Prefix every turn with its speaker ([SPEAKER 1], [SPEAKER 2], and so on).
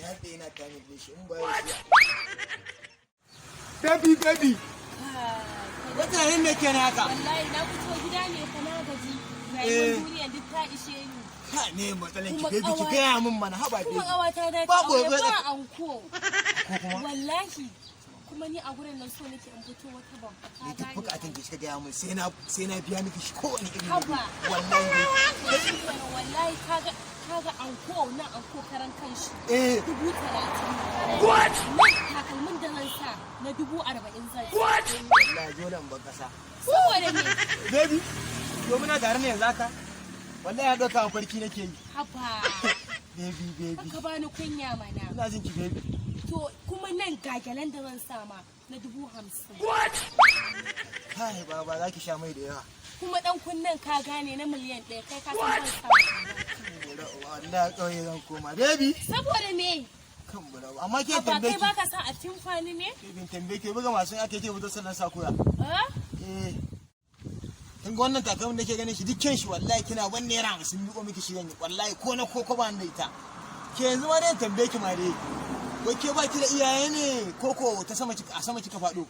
[SPEAKER 1] Ya daɗe yana timing ɗin shi in ba yau sai. Baby, baby. Wata tunanin me kenan haka?
[SPEAKER 2] Wallahi na fito gida ne fa, na gaji. Rayuwar duniya duk ta ishe ni.
[SPEAKER 1] Ka ne matsalan ki,
[SPEAKER 2] Kuma
[SPEAKER 1] baby, ki gaya min mana, haba
[SPEAKER 2] Kuma
[SPEAKER 1] baby.
[SPEAKER 2] ƙawata ta
[SPEAKER 1] Babu
[SPEAKER 2] aure
[SPEAKER 1] wai-
[SPEAKER 2] ba anko.
[SPEAKER 1] Ko kuma
[SPEAKER 2] Wallahi. Kuma ni a gurin nan so nake in fito wata babba. Ka
[SPEAKER 1] ni duk
[SPEAKER 2] gane?
[SPEAKER 1] bukatun ki kika gaya min, sai na biya miki shi, kowane irin ne.
[SPEAKER 2] Haba.
[SPEAKER 1] Wallahi.
[SPEAKER 2] To shi kenan, wallahi kaga anko na anko karan kanshi. 30,000. What? Nan takalmin da zan sa na 40,000 zan sa.
[SPEAKER 1] Wallahi dole in bar kasa.
[SPEAKER 2] Saboda me?
[SPEAKER 1] Baby, to muna tare ne yanzu haka? Wallahi ya ɗauka mafarki nake yi.
[SPEAKER 2] Haba.
[SPEAKER 1] Baby, baby.
[SPEAKER 2] Ka bani kunya mana.
[SPEAKER 1] Ina jin ki, baby.
[SPEAKER 2] To kuma nan gagalen da zan sa ma na 50,000.
[SPEAKER 1] Kai baba, za ki sha mai da yawa.
[SPEAKER 2] Kuma dan kunnen, ka gane, na miliyan 1, kai ka san ban sa.
[SPEAKER 1] Wallahi ƙauye zan koma, baby.
[SPEAKER 2] Saboda me?
[SPEAKER 1] Kan bura. Amma ke
[SPEAKER 2] Haba,
[SPEAKER 1] tambaye
[SPEAKER 2] kai
[SPEAKER 1] ki.
[SPEAKER 2] baka sa a timfani ne?
[SPEAKER 1] Bin tambaye ki, buga masu ake ce fito sannan sa koya.
[SPEAKER 2] Eh?
[SPEAKER 1] Eh. Kin ga wannan takalmin da ke ganin shi dukkan shi, wallahi kina ban ₦50 miƙo miki shi zan yi. Wallahi ko na ko ba ni da ita. Ke yanzu ma dai tambaye ki ma dai. Wai ke ba ki da iyaye ne ko ko ta sama kika, a sama kika faɗo?